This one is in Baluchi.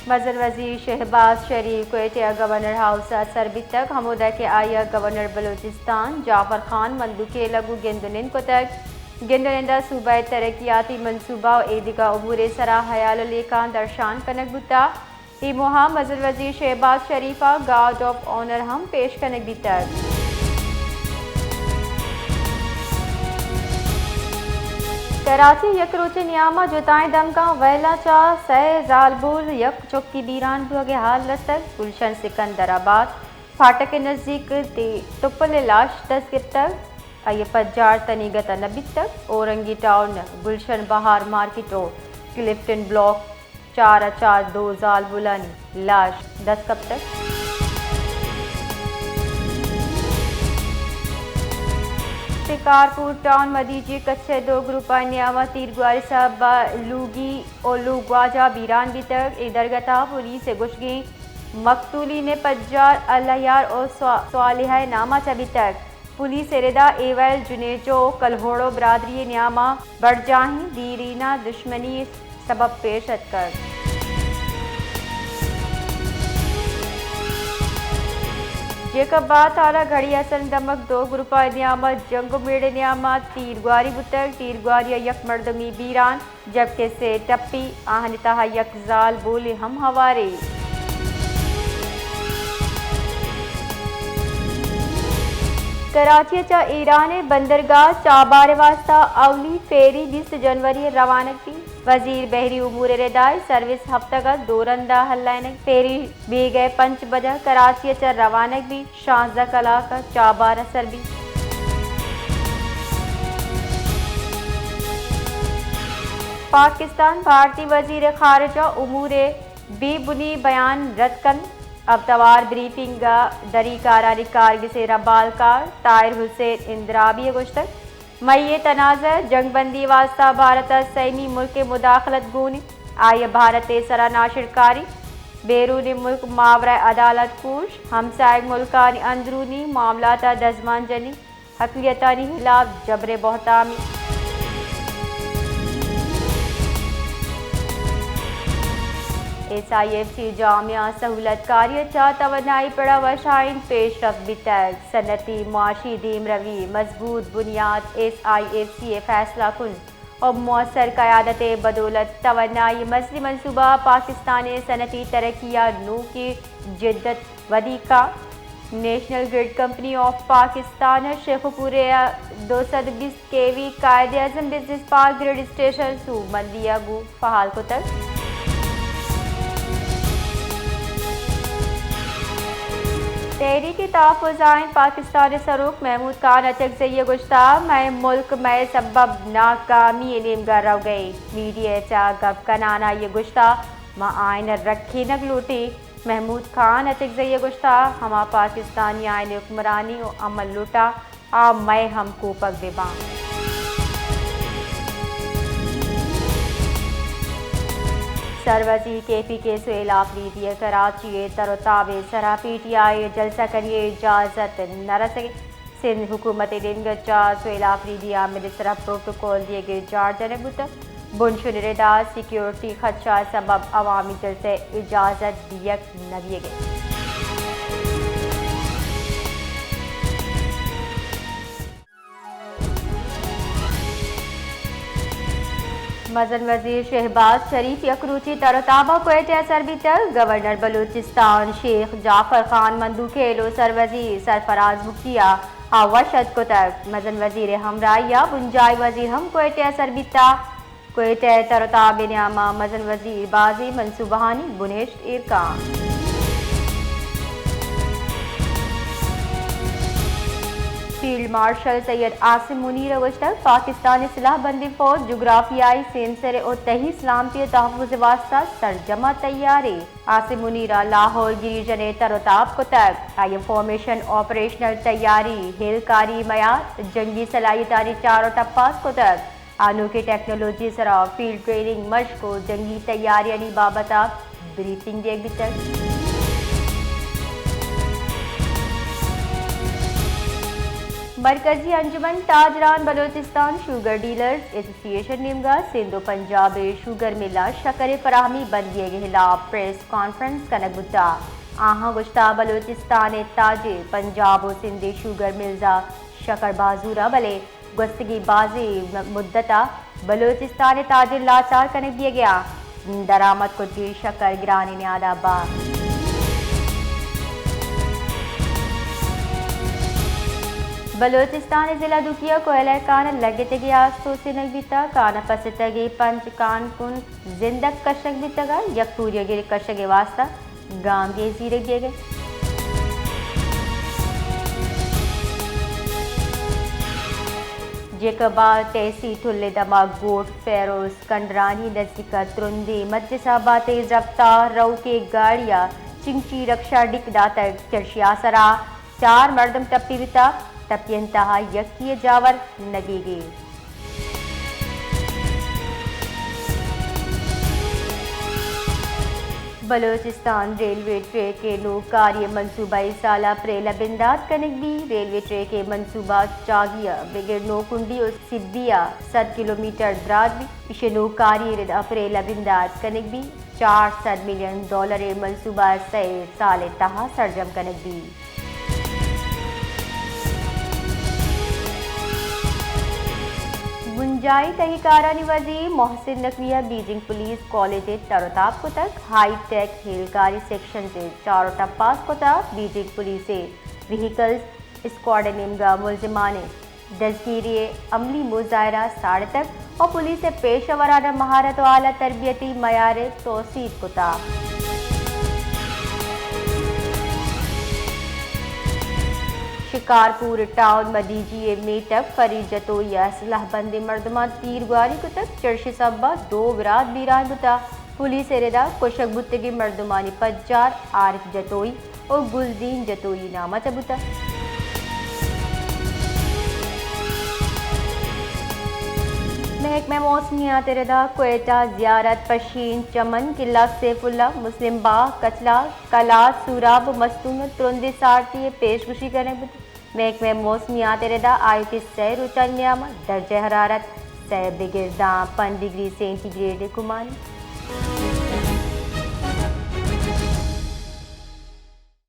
مزن وزیر شہباز شریف کوئٹہ ء گورنر ہاؤس ء سر بیتگ، ہمودا کہ آئی ء گورنر بلوچستان جعفر خان مندوخیل ء گوں گند ء نند کتگ۔ گند ء نند ء صوبہ ء ترقیاتی منصوبہ ء ایدگہ امور ء سرا ہیال ء لیکہاں درشان کنگ بوتگ۔ اے موہ ء مزن وزیر شہباز شریف ء گارڈ آف آنر ہم پیش کنگ بیتگ۔ کراچی، یک روچے نیام ء جتائیں دمگاں ویل ء چہ سئے زالبول، یک چکی بیران بوگ ء ہال رستگ۔ گلشن سکندر آباد پھاٹک ء نزیک تی ٹپل ء لاش دست گپتگ۔ آئی ء پجار تنیگت ء نہ بیتگ۔ اورنگی ٹاؤن گلشن بہار مارکیٹ ء کلفٹن بلاک چار ء چہ دو زالبولانی لاش دست کپتگ۔ شکارپور ٹاؤن مدیجی کچھ ء دو گروپانی نیام ء تیرگواری سبب ء لوگی ء لوگواجہ بیران بیتگ۔ اے درگت ء پولیس ء گوشگیں مقتولین ء پجار اللہ یار ء سوا-، صالحہ ء نام ء چہ بیتگ۔ پولیس ء ردا اے ویل جنیجو ء کلہوڑو برادری ء نیام ء برجاہیں دیرینہ دشمنی ء سبب پیش اتکگ۔ جیکب آباد تھانہ گھڑی حسن دمگ دو گروپ ء نیام ء جنگ ء میڑ ء نیام ء تیرگواری بوتگ۔ تیرگواری ء یک مردمی بیران، جبکہ سے ٹپی، آہانی تہا یک زالبولے ہم ہوارے۔ کراچی ء چہ ایران ء بندرگاہ چابار ء واستہ اولی فیری بیست جنوری ء روانگ بیت۔ وزیر بحری امور ء ردائی سروس ہفتگ ء دو رند ء ہلائینگ۔ فیری بیگہ ء پنچ بجہ کراچی ء چہ روانگ بیت۔ شانزدہ کلاک ء چابار ء سر بیت۔ پاکستان بھارتی وزیر خارجہ امور ء بے بنی بیان رد کنت۔ ہفتوار بریفنگ ء دری کارانی کارگس ء رمبالکار طاہر حسین اندرابی ء گوشتگ، مئی ء تنازع جنگ بندی واستہ بھارت ء سیمی ملک ء مداخلت گون انت۔ آئی ء بھارت ء سرا ناشرکاری، بیرون ملک ماورائے عدالت کوش، ہمسائگ ملکانی اندرونی معاملات ء دزمان جنی، اقلیتانی خلاف جبر ء بہتامی۔ ایس آئی ایف سی جامعہ سہولت کاری ء چہ توانائی پڑ ء وشائن پیش رفت بیتگ۔ صنعتی معاشی دیمروی مضبوط بنیاد ایس آئی ایف سی ء فیصلہ کن ء مؤثر قیادت ء بدولت توانائی مزنیں منصوبہ پاکستان ء صنعتی ترقی ء نوکیں جدت ودی کا۔ National grid company of Pakistan ء شیخ پورے ء دو سد بیست کے وی قائد Azam business park grid station سوبمندی ء گوں فعال کتگ۔ تحریک تحفظ آئین پاکستان ء سروک محمود خان اچکزئی ء گوشتگ، مئے ملک مئے سبب ناکامی ء نیمگ ء روگ ء انت۔ میڈیا ء چہ گپ کنان آئی ء گوشتگ، ما آئین ء رکھینگ لوٹیں۔ محمود خان اچکزئی ء گوشتگ، ہما پاکستانی آئین حکمرانی ء عمل لوٹاں، آ مئے ہم کوپگ بہ باں۔ سروزیر کے پی کے سہیل آفریدی ء کراچی ء تر ء تاب ء سرا پی ٹی آئی ء جلسہ کنی ء اجازت نہ رسگ۔ سندھ حکومت ء نیمگ ء چہ سہیل آفریدی ء آمد ء سرا پروٹوکول دیگ ء جار جنگ بوتگ۔ بنشون ء ردا سیکیورٹی خدشہ ء سبب عوامی جلسہ ء اجازت دیگ نہ بیگ ء۔ مزن وزیر شہباز شریف یک روچی تر ء تاب ء کوئٹہ ء سر بیتگ۔ گورنر بلوچستان شیخ جعفر خان مندوخیل ء سروزیر سرفراز بگٹی ء آ وش اتک کتگ۔ مزن وزیر ء ہمراہی ء بنجاہی وزیر ہم کوئٹہ ء سر بیتگ۔ کوئٹہ ء تر ء تاب ء نیام ء مزن وزیر بازیں منصوبہانی بنہشت ایر کنت۔ فیلڈ مارشل سید عاصم منیر ء گوشتگ، پاکستان ء سلاہ بندیں فوج جغرافیائی سینسر ء تہی سلامتی ء تحفظ ء واستہ سرجم ء تیار انت۔ عاصم منیر ء لاہور گریژن ء تر ء تاب کتگ۔ آئی ء فارمیشن، آپریشنل تیاری، ہیلکاری میار، جنگی صلاحیتانی چار ء ٹپاس کتگ۔ آ نوکیں ٹیکنالوجی ء سرا فیلڈ ٹریننگ مشق ء جنگی تیاریانی بابت ء بریفنگ دیگ بیتگ۔ مرکزی انجمن تاجران بلوچستان شوگر ڈیلرز ایسوسی ایشن نیمگا سندھ و پنجاب ء شوگر مل ء شکر ء فراہمی بندی ء ہلاپ پریس کانفرنس کنگ بوتا۔ آہاں گوشتا بلوچستان ء تاجر پنجاب و سندھ ء شوگر ملز ء شکر بازور ء، بلے گوستگی بازیں مدت ء بلوچستان ء تاجر لاچار کنگ بیگ ء آں۔ درآمد کتگیں شکر گرانیں نیاد ء با۔ بلوچستان ء ضلع دوکی ء کوئلہ کان ء لگتگیں آس توسینگ بیتگ، کان ء پستگیں پنچ کان کن زندگ کشگ بیتگ ء یک ٹوریگے کشگ ء واستہ گامگیج زیرگ بیگ ء۔ جیکب ء تحصیل ٹل ء دمگ گوٹ فیروز کنڈرانی نزیک ء ترندیں مجلس ء با تیز رفتار روکیں گاڑی ء چنگچی رکشہ ڈیک داتگ، چرشی آسرا چار مردم ٹپی بیتگ، ٹپیانی تہا یکے ء جاور نگیگے۔ بلوچستان ریلوے ٹریک ء نوکاری ء منصوبہ اے سال ء اپریل ء بندات کنگ بی۔ ریلوے ٹریک ء منصوبہ چاگی ء بگر نوکنڈی و سبی ء صد کلومیٹر دراج بی۔ ایشی نوکاری ء رد اپریل ء بندات کنگ بی۔ چار سد ملین ڈالر ء منصوبہ سئے سال ء تہا سرجم کنگ بیت۔ بنجاہی تہی کارانی وزیر محسن نقوی ء بیجنگ پولیس کالج ء تر و تاب کتگ، ہائی ٹیک ہیلکاری سیکشنز ء چارٹ ء پاس کتگ، بیجنگ پولیس ء ویہیکلز اسکواڈ ء نیمگا ملزمانیں دزگیری ء عملی مظاہرہ ساڑتگ و پولیس ء پیشہ ورانہ مہارت و اعلی تربیتی معیار ء توسیپ کتگ۔ شکارپور ٹاؤن مدیجی ء میتگ فرید جتوئی ء اسلحہ بندیں مردماں تیرگواری کتگ، چرشی سبب ء دو برات بیران بوتگ۔ پولیس ء ردا کشگ بوتگیں مردمانی پجار عارف جتوئی و گلدین جتوئی نام ء چہ بوتگ۔ محکمہ موسمیات ء ردا کوئٹہ، زیارت، پشین، چمن، قلعہ سیف اللہ، مسلم باغ، کچلاگ، کلات، سوراب و مستونگ ء ترندیں سارتی ء پیش گوشی کنگ بوتگ۔ محکمہ موسمیات ء ردا آیوکیں سئے روچانی نیام ء درجہ حرارت سئے بگر داں پنچ ڈگری سینٹی گریڈ ء کمانی۔